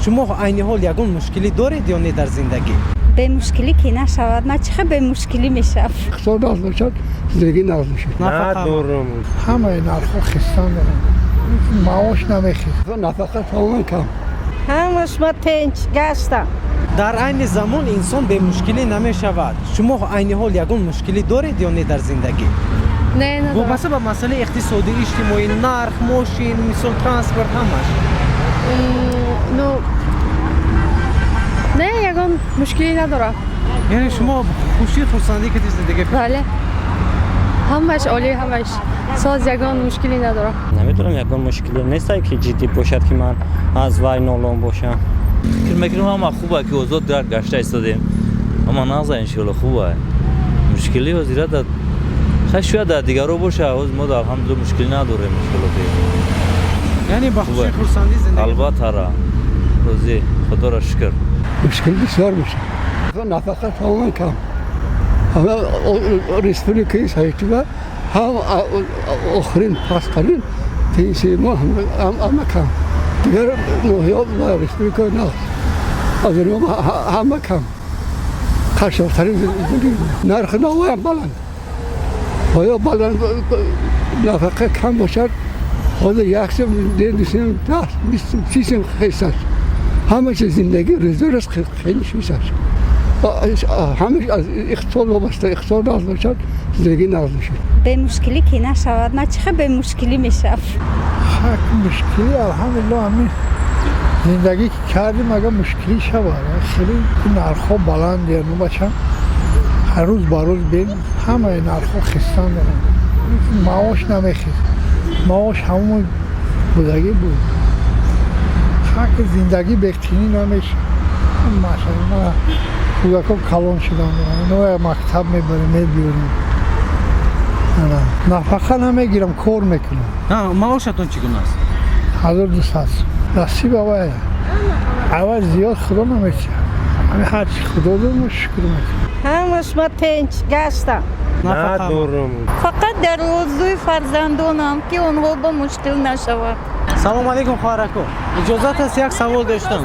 Шумо айни ҳол ягон мушкилӣ доред ё не дар зиндагӣ? Бемушкилӣ ки нашавад, ман чӣ хел бемушкилӣ мешавам? Иқтисод нағз бошад, зиндагӣ нағз мешавад. Надорам. Ҳамаи нархҳо хистан доранд, маош намехезад. Нафақа тамоман кам. Ҳамаш ма тинч гаштам. Дар айни замон инсон бемушкилӣ намешавад. Шумо айни ҳол ягон мушкилӣ доред ё не дар зиндагӣ? Не, надорам. Вобаста ба масъалаи иқтисодӣ, иҷтимоӣ, нарх, мошин, мисол, транспорт, ҳамаш. Ну, не, ягон мушкилӣ надорам. Яъне шумо хушӣ, хурсандӣ ки зиндагӣ? Бале, ҳамаш олӣ, ҳамаш соз, ягон мушкилӣ надорам. Намедонам, ягон мушкиле нестае, ки ҷиддӣ бошад, ки ман аз вай нолон бошам. Фикр мекунам, ҳама хуба, ки озод гашта истодем, ҳама нағза, иншоалло, хуба. Мушкилӣ ҳозира да хай, шояд дар дигаро боша, ҳозир мо алҳамдулилла мушкилӣ надорем, иншоалло. Яъне ба хушӣ, хурсандӣ зиндагӣ? Албатта, ра розӣ, худоро шукр. Мушкил бисёр мешавад, нафақа тамоман кам. Ҳама республикаи советива ҳам охирин пасттарин пенсияи мо, ҳама кам. Дигар ноҳиё ва республика нағз, аз мо ҳама кам, қашшоқтарин зиндагӣ. Нархи навоям баланд, оё баланд, нафақа кам бошад. Ҳозир 1 сум, 2 сум, 10, 20 сум, 30 сум хесташ. Ҳама чиз, зиндагӣ рӯзу рӯз хеле шишаш. Ҳамаш аз иқтисод вобаста. Иқтисод нағз бошад, зиндагӣ нағз мешавад. Бемушкилӣ ки нашавад, ман чӣ хел бемушкилӣ мешавам? Ҳак, мушкилӣ, алҳамдулилло, ҳамин зиндагӣ ки кардем, агар мушкилӣ шавад, хеле нархҳо баланд. Ну, бачам, ҳар рӯз ба рӯз бин, ҳамаи нархҳо хистан доранд, маош намехезад, маош ҳамон будагӣ буд. Ҳак, зиндагӣ беқинӣ намешавад. Масалан, кӯдакҳо калон шуданд, ино мактаб мебарем, мебиёрем. Нафақа намегирам, кор мекунам. Маошатон чӣ гуна аст? 1200 насиб. Авай аввал зиёд худо наметиҳад, ҳами ҳарчи худо дод, мо шукр мекунем. Ҳамаш ма тинч гаштам. Надорам. Фақат дар орзуи фарзандонам, ки онҳо ба мушкил нашавад. Салому алейкум, хоҳарако, иҷозат аст, як савол доштам.